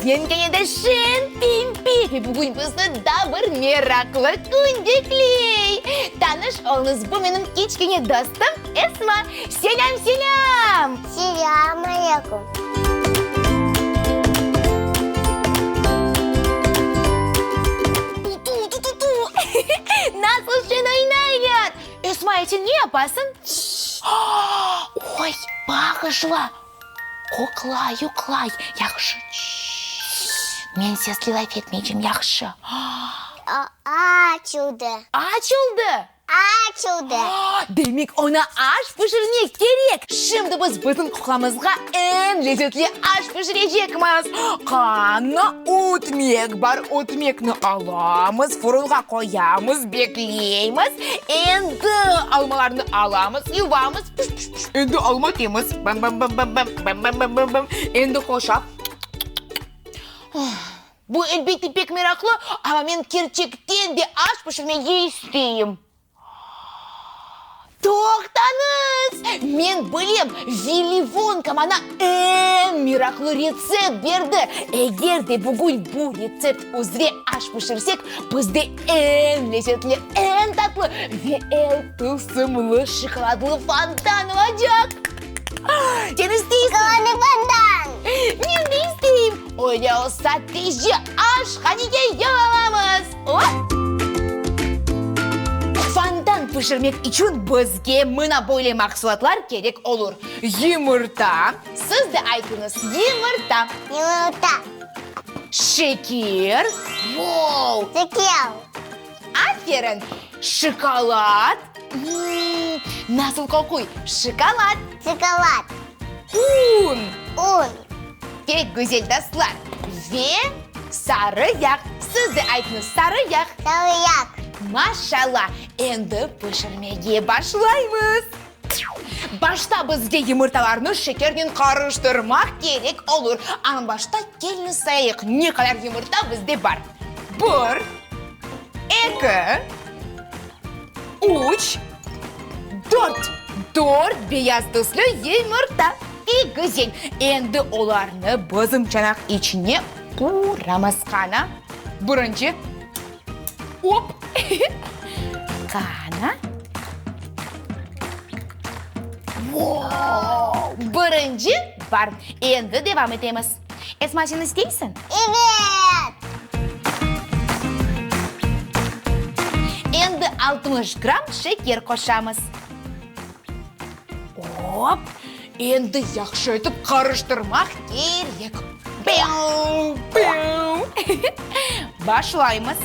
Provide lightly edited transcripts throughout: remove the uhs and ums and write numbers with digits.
Siznen kene de Şen Pimpi ve bugün bizni daa bir meraqlı kün bekley. Tanış oluñız, bu menim kiçkene dostum Esma. Selâm, selâm! Selâm aleyküm! Tu-tu-tu-tu-tu! Nasıl şen oynaylar! Esma, sen ne yapasıñ? Oy, bağışla! Qoqlay, yuqlay, yahşı, çşş, men sesli laf etmeycem, yahşı. Açıldı. Açıldı? Açıldı. Demek, oña aş pişirmek kerek. Şimdi biz bütün qoqlamızğa eñ lezetli aş pişirecekmiz. Qana, ötmek bar, ötmekni alamız, furunğa qoyamız, bekleymiz. Endi almalarnı alamız, yuvamız, pış, pış, pış. Endi alma temiz. Bam-bam-bam-bam-bam, bam-bam-bam-bam-bam. Endi hoşaf. Bu, elbette, pek meraqlı, amma men kerçekten de aş pişirmege isteyim. Toqtañız! Men bilem, Villi Vonka maña eñ meraqlı retsept berdi. Eger de bugün bu retsept üzre aş pişirsek, bizde eñ lezetli, eñ tatlı ve eñ tılsımlı şokoladlı fontan olacaq. Sen isteysiñ? Şokoladlı fontan! Men de isteyim. Öyle olsa, tezce aşhanege yol alamız. Hop! Fontan pişirmek içün bizge mına böyle mahsulatlar kerek olur, yımırta, siz de aytıñız, yımırta. Yımırta. Şeker. Vou! Şeker. Aferin! Şokolad. Mmm, nasıl qoquy? Şokolad. Şokolad. Un. Un. Pek güzel, dostlar. Ve sarı yağ. Siz de aytıñız, sarı yağ. Sarı yağ. Maşallah! Endi pişirmege başlaymız. Başta bizge yımırtalarnı şekernen qarıştırmaq kerek olur. Amma başta keliñiz sayayıq, ne qadar yımırta bizde bar. Bir, eki, üç, dört. Dört beyaz tüslü yımırta. Pek güzel. Endi olarnı bizim çanaq içine uramız. Qana, birinci. Op! Qana. Vau! Birinci bar. Endi devam etemiz. Esma, sen isteysiñ? Evet! Endi 60 gramm şeker qoşamız. Op! Endi yahşı etip qarıştırmaq kerek. Piu, piu. Başlaymız.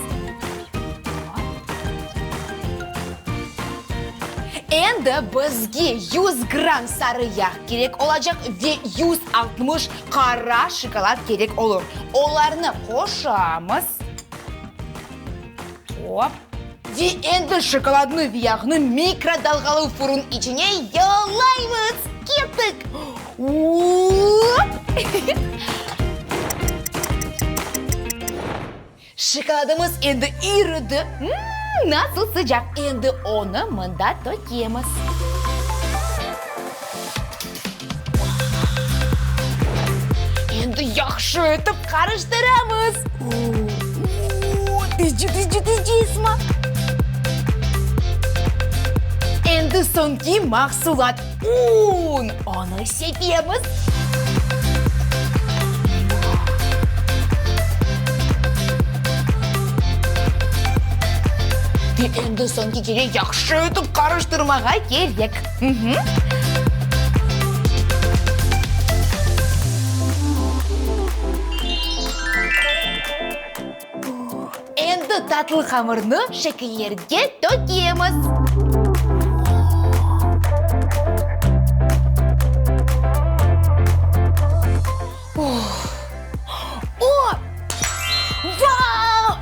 Endi bizge 100 gramm sarı yağ kerek olacaq ve 160 qara şokolad kerek olur. Olarnı qoşamız. Hop. Ve endi şokoladnı ve yağnı mikrodalğalı furun içine yollaymız. Kettik! Hop! Şokoladımız endi iridi. Mmm, nasıl sıcaq! Endi onı mında tökemiz. Endi yahşı etip qarıştıramız. Tezce, tezce, tezce, Esma. Endi soñki mahsulat, un. Onı sepemiz. Ve endi soñki kere yahşı etip qarıştırmağa kerek. Endi tatlı hamırnı şekillerge tökemiz. O! Vau!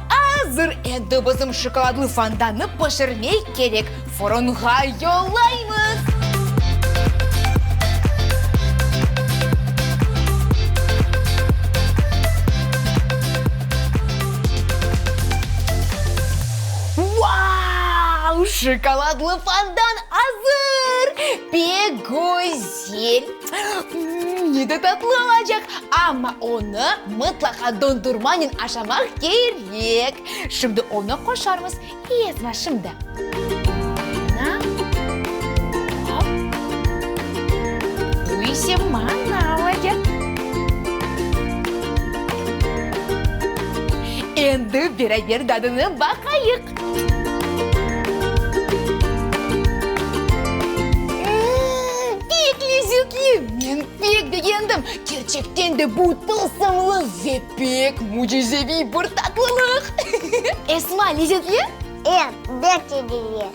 Azır! Endi bizim şokoladlı fondannı pişirmek kerek. Furunğa yollaymız! Vau! Şokoladlı fondan azır! Pek güzel! Ne de tatlı olacaq! Amma onı mıtlaqa dondurmanen aşamaq kerek. Şimdi onı qoşarmız. Esma, şimdi. Mına. Hop. Bu ise mana olacaq. Endi beraber dadını baqayıq. Mmm, pek lezetli! Men pek begendim! Kerçekten de bu tılsımlı ve pek mücizeviy bir tatlılıq! Esma, lezetli? E, bek lezetli.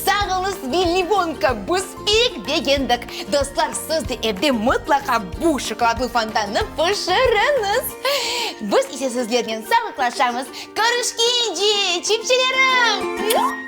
Sağ oluñız, Villi Vonka, biz pek begendik! Dostlar, siz de evde mıtlaqa bu şokoladlı fontannı pişiriñiz! Biz ise sizlernen sağlıqlaşamız. Körüşkence, çipçelerim!